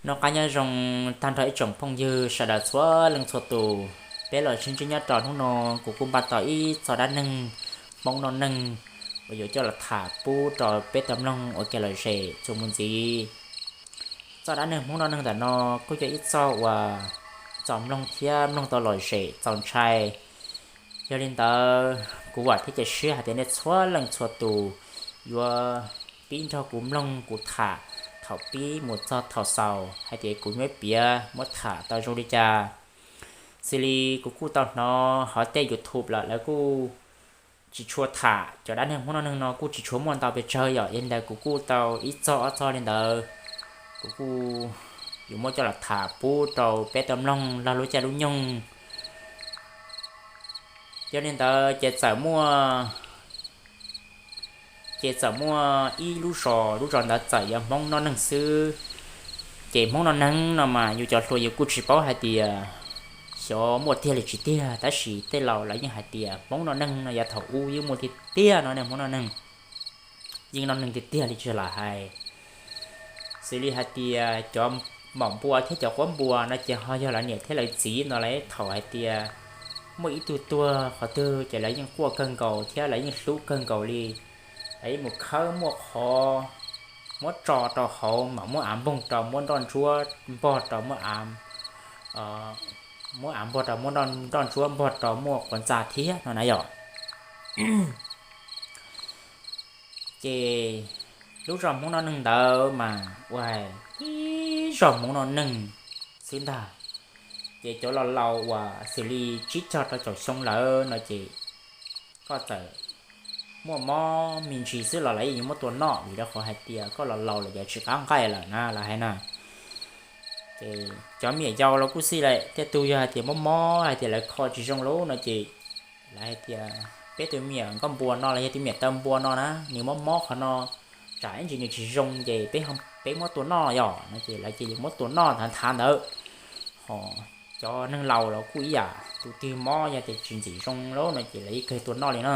Noj qab nyob zoo tag nrho ib tsoom phooj ywg sawv daws txhua leej txhua tus. Peb los sib ntsib nyob rau hnub no, kuv kuj npaj tau ib txoj dab neeg Hmoob noj neeg uas yuav coj los tham pub rau peb tau mloog ua kev lom zem txuas mus ntxiv. Txoj dab neeg Hmoob noj neeg ntawm no kuj yog ib txoj uas txaus mloog thiab mloog tau lom zem txaus ntshai. Yog li ntawd, kuv vam thiab cia siab hais tias nej txhua leej txhua tus yuav pib nrog kuv mloog kuv tham thaum pib mus txog thaum xaus hais tias kuv yuav piav muab tham tau zoo li cas. Xws li kuv kuj tau hnov hauv tej YouTube lawm, lawv kuj tsis tshua tham, cov dab neeg Hmoob noj neeg no kuj tsis tshua muaj ntau pes tsawg yom. Yog li ntawd kuv kuj tau ib txoj ob txoj li ntawd, kuv kuj yuav muab coj los tham pub rau peb tau mloog laug lub caij lub nyoog. Yog li ntawd ces txawm muaj ces txawm muaj ib lub zos, lub zos ntawd txawm yog Hmoob noj neeg xwb. Ces Hmoob noj neeg no mas yus cov hluas yus kuj tsis paub hais tias xyov muaj tiag li tsis tiag, tab sis tej laus lawv yeej hais tias Hmoob noj neeg no yav thaum ub yeej muaj tiag tiag no ne, Hmoob noj neeg yeej noj neeg tiag tiag li tsis lam hais. Xws li hais tias cov maum npua thiab cov quab npua no ces ho yog lawv niam thiab lawv txiv no lawv thaum hais tias muaj ib tug tuag qhov twg ces lawv yeej quaj kawg nkaus thiab lawv yeej hlub kawg nkaus li. Lawv yeej mus khawb muaj qhov muab tso rau hauv, mam muab av npoog rau, muab nroj ntsuab npog rau, muab av, muab av npog rau, muab nroj ntsuab npog rau, muaj quav ntxa thiab no na yom. Ces lub zos Hmoob noj neeg ntawd mas ua ib zos Hmoob noj neeg xwb ntag. Ces cov laus laus uas xws li tsib caug rau caum xyoo lawm no ces koj txawm muaj mob me ntsis xwb los lawv yeej yuav muab tua noj, vim rau qhov hais tias koj laus laus lawm ces tsis qab nqaij lawm na lawv hais na. Ces cov me nyuam yaus los kuj xij lawm, tej tug yog hais tias mob mob hais tias lawv kho tsis zoo lawm no ces lawv hais tias peb tus me nyuam nkauj npua no los yog tus me nyuam taw npua no na, nws mob mob qhov no, tsam ib ntsis nws tsis zoo ces peb, peb muab tua noj yom no ces lawv cia li muab tua noj nthav nthav ntawd. Ho cov neeg laus los kuj ib yam, tus twg mob yog tias tsis ntxim zoo lawm no ces lawv yeej kawg tua noj li na.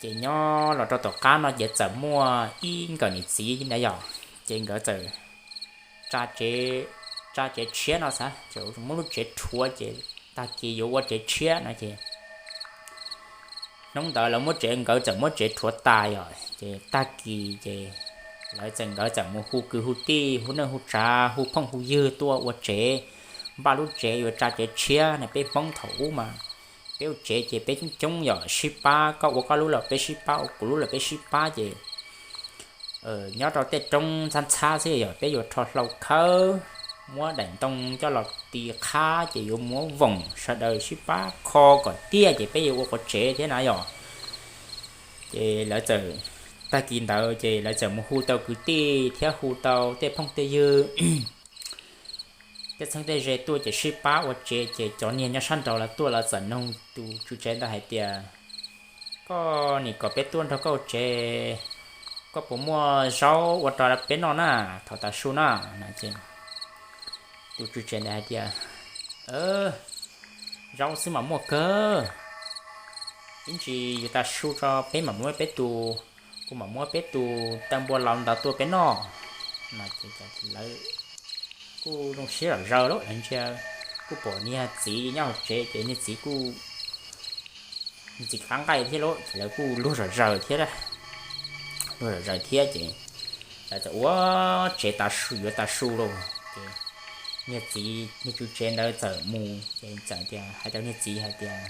Ces nyob los rau tom qab no ces txawm muaj ib nkawm niam txiv ntawd yom, ces nkawd txawm tsa tsev, tsa tsev tshiab no xav, muab lub tsev rhuav ces tag kis yuav ua tsev tshiab no ces hnub ntawd lawv muab tsev, nkawd txawm muab tsev rhuav tas yom, ces tag kis ces lawv txawm, nkawd txawm mus hu kwv hu tij, hu neej hu tsav, hu phooj hu ywg tuaj ua tsev, npaj lub tsev yuav tsa tsev tshiab no. Peb Hmoob thaum ub mas peb ua tsev ces peb coob coob yom, sib pab, koj ua koj lub los peb sib pab, ua kuv lub los peb sib pab ces nyob rau tej roob ntxhab ntxhab xwb yom, peb yuav rho hlau khawb, muab daim ntoo coj los ti qhab ces yuav muab voom sawv daws sib pab kho kom tiaj ces peb yuav ua quav tsev thiab na yom. Ces lawv txawm, tag kis ntawd ces lawv txawm mus hu tau kwv tij thiab hu tau tej phooj tej ywg, tej txheeb tej ze tuaj ces sib pab ua tsev ces cov niag nyob sab nraud lawv tuaj lawv txawm nug tus tswv tsev ntawd hais tias, koj nim kom peb tuaj nrog koj ua tsev, koj puas muaj zaub ua rau peb noj na, thaum tav su na? Tus tswv tsev ntawd hais tias, zaub xwb mas muaj kawg, ib ntsis yus tav su tso peb mam muab peb tus, kuv mam muab peb tus taw npua laus ntawd tua peb noj. Lawv kuj zoo siab zom zaws lawm, ntsia kuj pom niag txiv nyob hauv tsev ces niag txiv kuj ntxim qab nqaij thiab lauj, ces lawv kuj luag zom zaws thiab, luag zom zaws thiab ces lawv txawm ua tsev tav su, yuav tav su lauj. Ces niag txiv, niag tswv tsev ntawd txawm mus ces txawm tias, hais rau niag txiv hais tias,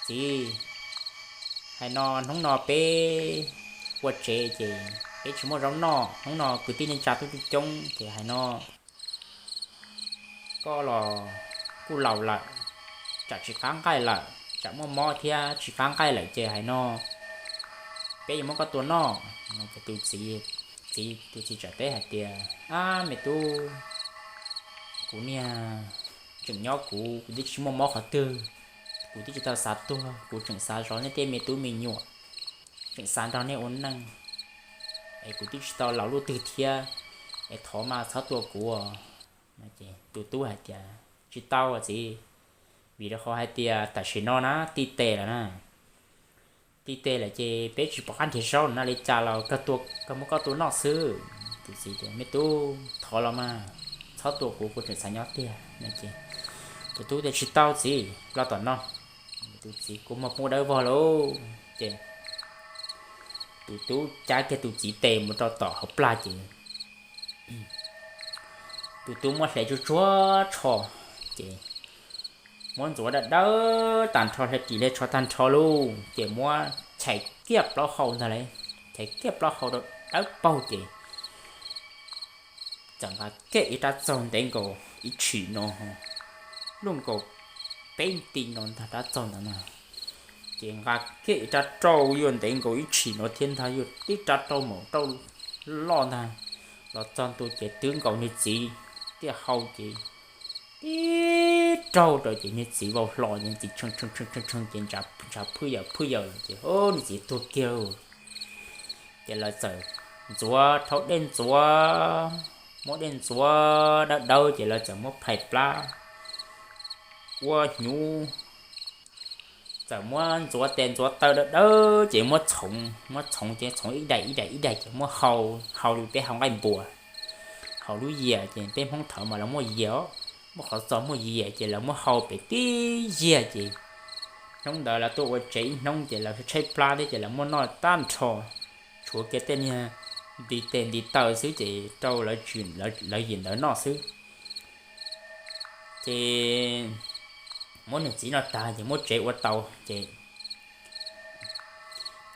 txiv, hais no hnub no peb ua tsev ces peb tsis muaj zaub noj, hnub no kwv tij neej tsa tuaj coob coob ces hais no koj los kuj laus lawm, tsam tsis qab nqaij lawm, tsam muaj mob thiab tsis qab nqaij lawm ces hais no peb yuav muab koj tua noj. Tus txiv, txiv, tus txiv txawm teb hais tias, ab me tub, kuv niag tseem nyob kuv, kuv twb tsis muaj mob qhov twg, kuv twb tsis tau xav tuag, kuv tseem xav zov nej tej me tub me nyuam, tseem xav nrog nej ua neej, es kuv twb tsis tau laus luaj twg thiab, es thov mas txhob tua kuv. Tus tub hais tias, tsis tau txiv, vim rau qhov hais tias tam sim no na tij tes lawm na, tij tes lawm ces peb tsis pom qab nrhiav zaub na, li cas los kawg muab koj tua noj xwb. Tus txiv tias, Me tub, thov los mas, txhob tua kuv, kuv tseem xav nyob tiag. Ces tus tub tias, Tsis tau txiv, los tom no. Tus txiv kua muag poob dawb vog lauj. Ces tus tub cab kiag tus txiv tes mus rau tom hauv plag ces tus tub muab hle tsuag tsuag tsho, ces muab ntxuav dawb dawb tag nrho, hle ris hle tsho tag nrho lauj, ces muab chais kiag plaub hau ntag lauj, chais kiag plaub hau rau dawb paug ces txawm nqa kiag ib rab txaug ntev nkaus ib tshim no, luaj nkaus peb nti no ntag rab txaug ntawd na. Ces nqa kiag ib rab rauj yuav ntev nkaus ib tshim no thiab ntag, yuav tib rab rauj maum rauj loj ntag, los txog ntua ces twb nkaus nws txiv tiaj hau ces tib raug rau ces nws txiv vau hlo ces nws txiv tshee tshee tshee tshee ces ntshav phwj yaws phwj yaws ces nws txiv tuag kiag lauj. Ces lawv txawm ntxuav rhaub dej ntxuav, muab dej ntxuav dawb dawb ces lawv txawm muab phais plab ua hnyuv, txawm muab ntxuav tes ntxuav taw dawb dawb ces muab txhoov, muab txhoov ces txhoov ib daim ib daim ib daim ces muab hau, hau li peb hau nqaij npua, hau lub yias ces peb Hmoob thaud mas lawv muaj yias, muaj qhov txos muaj yias ces lawv muab hau pem tib yias ces hnub ntawd lawv tuaj ua tsev ib hnub ces lawv tshaib plab thiab ces lawv muab noj tag nrho, tshuav kiag tej niag nti tes nti taw xwb ces rau lawv yim ntawd noj xwb. Ces muab nws txiv noj tag ces muab tsev ua tau ces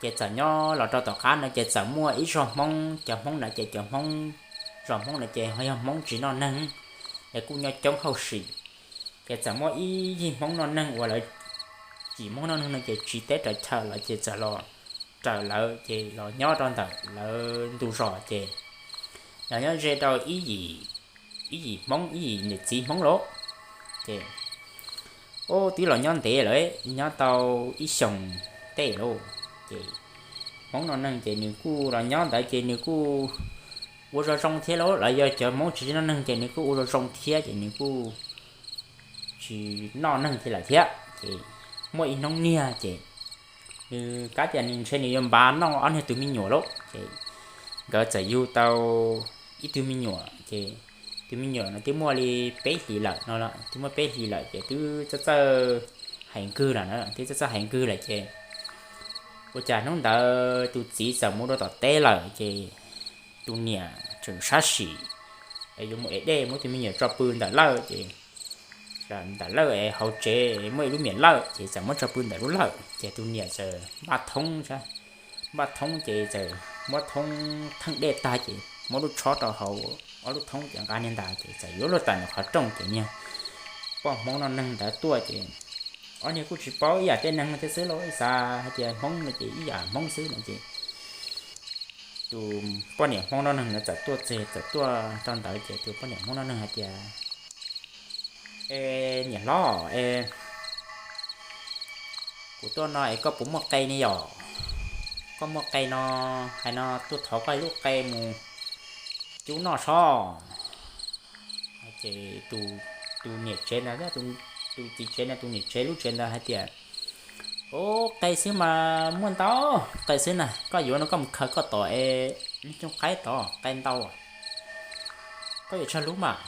ces txawm nyob los rau tom qab no ces txawm muaj ib zos Hmoob, cov Hmoob na ces cov Hmoob, zos Hmoob na ces ho yog Hmoob tsis noj neeg, lawv kuj nyob coob hauj sim. Ces txawm muaj ib yim Hmoob noj neeg uas lawv, yim Hmoob noj neeg no ces tsiv teb raws chaw lawm ces txawm los raws lawv ces los nyob rau ntawm lawv ntug zos ces los nyob ze rau ib yim, ib yim Hmoob, ib yim niam txiv Hmoob lauj. Ces ub twb los nyob ntev lawm, nyob tau ib xyoos tej lauj. Ces Hmoob noj neeg ces nws kuj los nyob ntawd ces nws kuj ua zoo zoo thiab lauj, los yog cov Hmoob tsis noj neeg ces nws kuj ua zoo zoo thiab ces nws kuj tsis noj neeg thiab lawm thiab. Ces muaj ib hnub niag ces nws kav tias nws ntshe nws yuav npaj noj ob niag tus me nyuam lauj. Ces nkawd txawm yug tau ib tug me nyuam ces tus me nyuam no twb muaj li peb hlis lawm no, twb muaj peb hlis lawm ces twb txawj txawj hais nkwg lawm na, twb txawj txawj hais nkwg lawm ces ua cas hnub ntawd tus txiv txawm mus rau tom teb lawm ces tus niam tseem sab sim yuav mus ev dej muab tus me nyuam tso pw ntawm lawj ces ntawm lawj es hauv tsev muaj ib lub miam lawj ces txawm muab tso pw ntawm lub lawj ces tus niam txawm npaj thoob, npaj thoob ces txawm muab thoob theej dej tag ces muab lub tshob rau hauv ob lub thoob ces nqa niag ntawd ces txawm yuav luag tawm ntawm qhov rooj ces niag poj Hmoob noj neeg ntawd tuaj ces ob niag kuj tsis paub ib yam tej neeg thiab xwb lauj, ib xav hais tias Hmoob no ces ib yam Hmoob xwb no ces tus poj niam Hmoob noj neeg ntawd txawm tuaj txog, txawm tuaj rau ntawd ces tus poj niam Hmoob noj neeg hais tias, Es niam hlob es, kuv tuaj no es koj puas muaj qe ne yom? Koj muaj qe no, hais no tuaj thov koj ib lub qe mus cub noj sob. Ces tus niam tsev ntawd, tus txiv tsev no, tus niam tsev lub tsev ntawd hais tias, Ub, qe xwb mas muaj ntau, qe xwb na, koj yuav no koj mus khaws koj tom es coob qaib tod, qe ntau, koj yuav tsawg lub mas?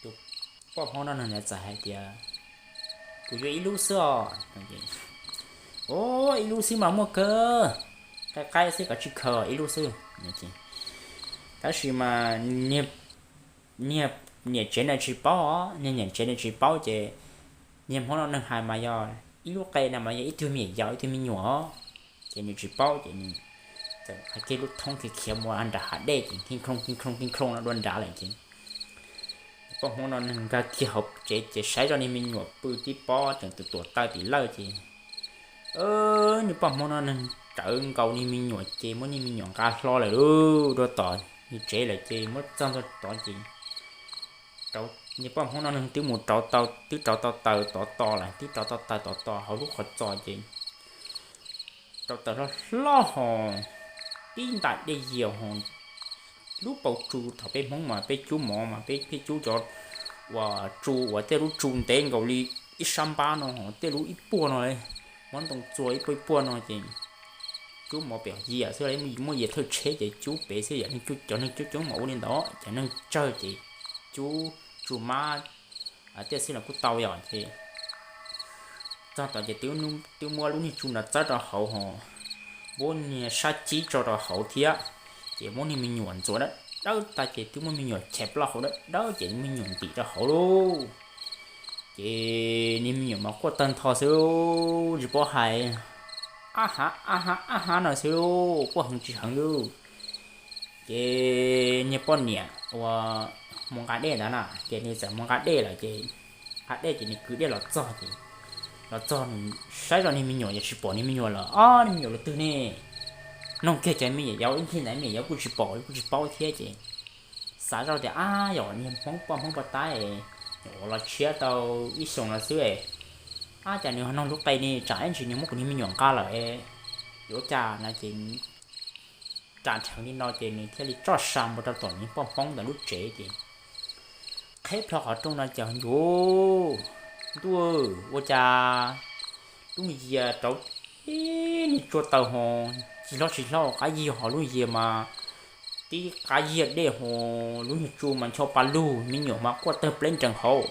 Tus poj Hmoob noj neeg ntawd txawm hais tias, Kuv yuav ib lub xwb os. Ub, ib lub xwb mas muaj kawg, qe qaib xwb koj tsis khaws ib lub xwb. Tab sis mas niag niam tsev no tsis paub, niag niam tsev no tsis paub ces niag Hmoob noj neeg hais mas yog ib lub qe no mas yog ib tug me nyuam yaus, ib tug me nyuam, ces nws tsis paub ces nws txawm hais kiag lub thoob khiav khiav mus nram hav dej ces nkig nkloog nkig nkloog nkig nkloog no dua nrad lawm ces poj Hmoob noj neeg nkag kiag hauv tsev ces saib zoj niag me nyuam pw tib pob tseem tuam tuam taw tim lawj ces niag poj Hmoob noj neeg rawv nkaus niag me nyuam ces muab niag me nyuam nqa hlo lawm lauj, dua tom nws tsev lawm ces muab txog ntua tod ces niag poj Hmoob noj neeg twb mus rauv tau, twb rauv tau taws tod to lawm, twb rauv tau taws tod to hauv lub qhov txos ces rauv taws hlob hlob ho tib ntais dej yias ho lub paus tsu, thaum peb Hmoob mas peb cub mov mas peb thiaj cub cov uas tsu uas tej lub tsu ntev nkaus li ib sab npab no ho tej lub ib puag no, muab ntoo txua ib puag ib puag no ces cub mov pem yias xwb, muaj yias thawj tsheb ces cub pem xwb, yog neeg cub, cov neeg cub coob mas ua li ntawd, cov neeg tsawg ces cub tsuj mab tiaj xwb los kuj tau yom. Ces txog tom ces twb muab lub niag tsuj no txawb rau hauv ho muab niag sab cib tso rau hauv thiab, ces muab niag me nyuam ntxuav dawb dawb tag ces twb muab me nyuam chais plaub hau dawb dawb ces me nyuam ntim rau hauv lauj. Ces niag me nyuam mas quaj tawg ntho xwb, tsis paub hais, ab ha ab ha ab ha no xwb lauj, quaj heev tsis heev lauj. Ces niag poj niam uas mus nqa dej ntawd na, ces nws txawm mus nqa dej lawm ces, nqa dej ces nws kwv dej los txog ces, los txog nws saib zoj niag me nyuam yog tsis pom niag me nyuam lawm, ob niag me nyuam lawm twg ne. Noog kiag cov me nyuam yaus ib ncig ntawd me nyuam yaus kuj tsis pom kuj tsis paub thiab ces xav zoj tias ab yog niag hmoob poj hmoob poj tab nyuam qhuav los tshiab tau ib xyoos no xwb, ab cas nws ho noog lub qe ne, tsam ib ntsis nws muab kuv niag me nyuam nqa lawm, yuav cas no ces ras rheev li no ces nws thiaj li tso sa npua rau tom niag poj hmoob ntawd lub tsev ces qheb plho qhov rooj no ces ncuav, ntuj, ua cas lub yias rauv tib niag tsua taws ho tsis hlob tsis hlob qab yias ho lub yias mas tib qab yias dej ho lub niag tsuj mas ncho pa lug me nyuam mas quaj tawg pleb nrees hauv.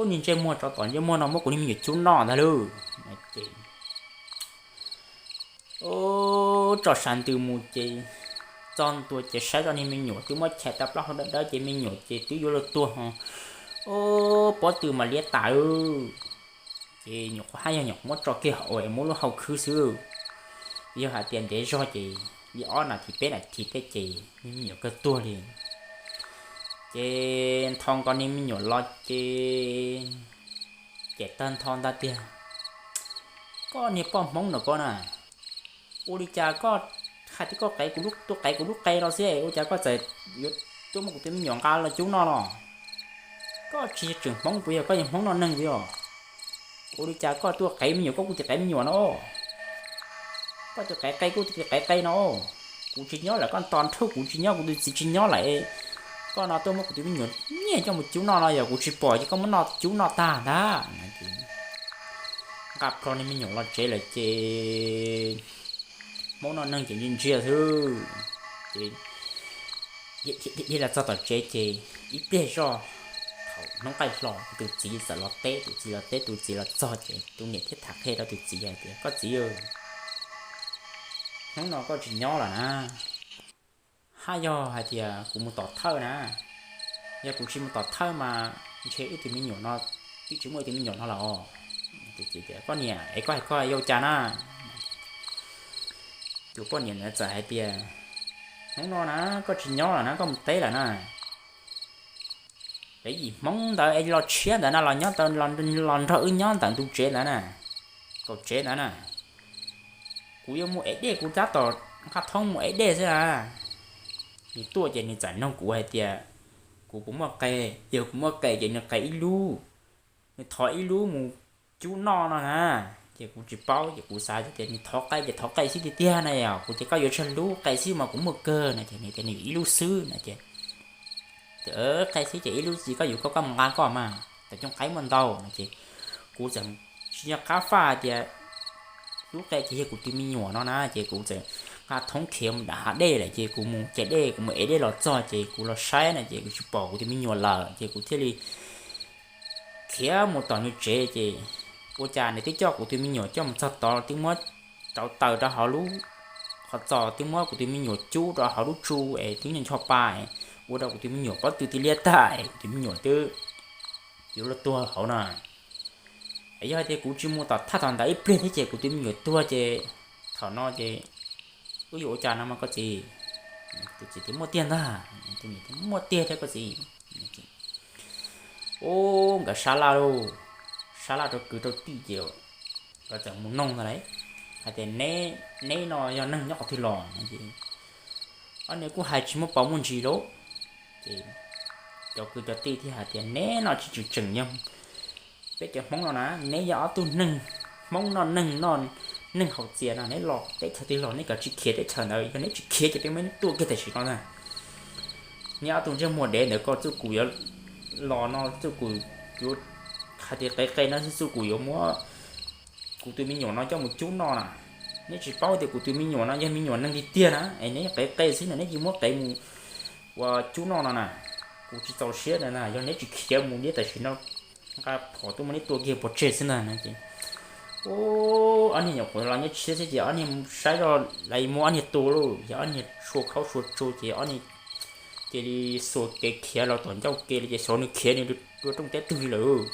Niag ntsej muag tsov tom ntsej muag no muab kuv niag me nyuam cub noj ntag lauj. Ces tso sa ntws mus ces txog ntua ces saib zoj niag me nyuam twb muab chais tau plaub hau dawb dawb ces me nyuam ces twb yuav luag tuag ho pob tw mas liab tas. Ces nyuam qhuav haj yog nyuam qhuav muab tso kiag hauv es muab lub hau khwb xwb. Yog hais tias ntev zog ces li ob nas this peb nas this tej ces niag me nyuam kawg tuag li. Ces nthos nkaus niag me nyuam los ces, ces tawg ntho ntag tiag. Koj niag poj hmoob no koj na, ua li cas koj hais tias koj qev kuv lub, tuaj qev kuv lub qe no xwb, ua cas koj txawm yuav tuaj muab kuv tus me nyuam nqa los cub noj no? Koj tsis yog tseem hmoob puas yog? Koj yog hmoob noj neeg puas yog? Ua li cas koj tuaj qev me nyuam koj kuj tis qev me nyuam no? Koj tus qev qe kuj tis qev qe no. Kuv tsis nyob lawm, koj nto nrhub kuv tsis nyob, kuv tus txiv tsis nyob lawm, koj no tuaj muab kuv tus me nyuam nyiag coj mus cub noj no, yog kuv tsis pom ces koj muab noj cub noj tag ntag. Nqa plho niag me nyuam los tsev lawm ces hmoob noj neeg ces ntsia ntsia xwb. Ces dhia los txog tom tsev ces ib pliag zoj, thaum hnub qaij hlo tus txiv txawm los teb, tus txiv los teb, tus txiv los txog ces tus niam thiaj tham qhia rau tus txiv hais tias koj txiv, hnub no koj tsis nyob lawm na. Haj yog hais tias kuv mus tom thawj na, yog kuv tsis mus tom thawj mas ntshe wb tus me nyuam no, twb tsis muaj ib tus me nyuam no los. Tus txiv tias koj niam es koj hais koj yuav ua cas na? Tus poj niam ntawd txawm hais tias hnub no na koj tsis nyob lawm na, koj mus teb lawm na. Peb yim hmoob ntawd es los tshiab ntawd na los nyob, los nrog wb nyob ntawm ntu tsev ntawd na, kaum tsev ntawd na. Kuv yuav mus ev dej, kuv tab tom nqa thoob mus ev dej xwb na. Nws tuaj ces nws txawm nug kuv hais tias kuv puas muaj qe, yog kuv muaj qe ces nws qe ib lub, nws thov ib lub mus cub noj no na. Ces kuv tsis paub ces kuv xav tias nws thov qe ces thov qe xwb tiag tiag na, yog kuv ces koj yuav tsawg lub qe xwb mas kuv muaj kawg no ces nws tias nws ib lub xwb no ces, qe xwb ces ib lub tsis koj yuav koj, koj mus nqa koj mas, tam cooj qaib muaj ntau no ces kuv txawm tsis nco qab faj tias lub qe ces yog kuv tus me nyuam no na ces kuv txawm nqa thoob khiav mus dam hav dej lawm ces kuv mus cais dej, kuv mus ev dej los txog ces kuv los saib na ces kuv tsis pom kuv tus me nyuam lawm ces kuv thiaj li khiav mus tom nws tsev ces ua cas nws twb coj kuv tus me nyuam coj mus txog tod, twb muab rauv taws rau hauv lub qhov txos, twb muab kuv tus me nyuam cub rau hauv lub tsu es twb ncho pa, ua rau kuv tus me nyuam pob tw tib liab tag, kuv tus me nyuam twb yuav luag tuag hauv na. Yog hais tias kuv tsis mus tom thaj thaum ntawd ib pliag thiab ces kuv tus me nyuam tuag ces thaum no ces wb yuav ua cas no mas koj txiv? Tus txiv tias muaj tiag ntag. Muaj tiag thiab koj txiv. Ub, nkawd sab laj lauj, sab laj rau kwv rau tij ces nkawd txawm mus noog ntag lauj, hais tias neb no yog neeg nyob qhov twg los no ces ob niag kuj hais tsis muaj paus muaj ntsis lauj. Ces cov kwv cov tij thiaj hais tias neb no tsis tseem tseem yog peb cov Hmoob no na, neb yog ob tug neeg Hmoob noj neeg, noj neeg haus txias no, neb los teb chaws twg los neb kav tsij khiav teb chaws ntawd, yog neb tsis khiav ces peb muab neb tua kiag tam sim no na. Neb ob tug ntsej muag dev ntawd, koj txuj kum yuav los no txuj kum yuav hais tias qe qe no xwb, txuj kum yuav muab kuv tus me nyuam no coj mus cub noj na. Neb tsis paub tias kuv tus me nyuam no yog me nyuam neeg tiag tiag na es neb qev qe xwb no, neb cia muab qev mus ua cub noj no na. Kuv tsis txaus siab na, yog neb tsis khiav mus liab tam sim no nqa phom tuaj muab neb tua kiag pov tseg xwb ntag no ces, u, ob niag nyuam qhuav los nyob tshiab xwb ces ob niag saib zoj lawv muab ob niag tua lauj, ces ob niag sua khaub sua tsu ces ob niag cia li xuas kev khiav los tom ncauj ke li ces xyov nws khiav nws dua rooj teb twg lawm.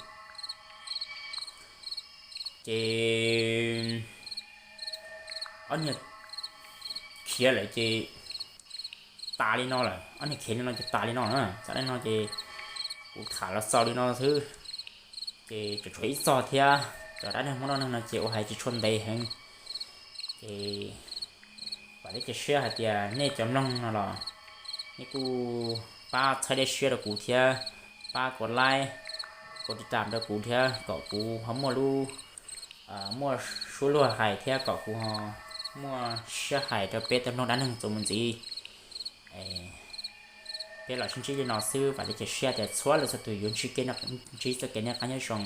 Ces ob niag khiav lawm ces tas li no lawm, ob niag khiav li no ces tas li no na. Tam li no ces kuv tham los xaus li no xwb, ces tseem tshuav ib txog thiab. Cov dab neeg Hmoob noj neeg no ces ua hais tsis tshua ntev heev, ces vam thiab cia siab hais tias nej cov mloog no los nej kuj pab txhawb dej siab rau kuv thiab, pab kom like, kom tiv tam rau kuv thiab kom kuv ho muaj lub, muaj suab luag hais thiab kom kuv ho muaj siab hais rau peb tau mloog dab neeg txuas mus ntxiv. Peb los sib ntsib li no xwb, vam thiab cia siab tias txhua leej txhua tus yuav ntsib txoj kev noj qab nyob zoo.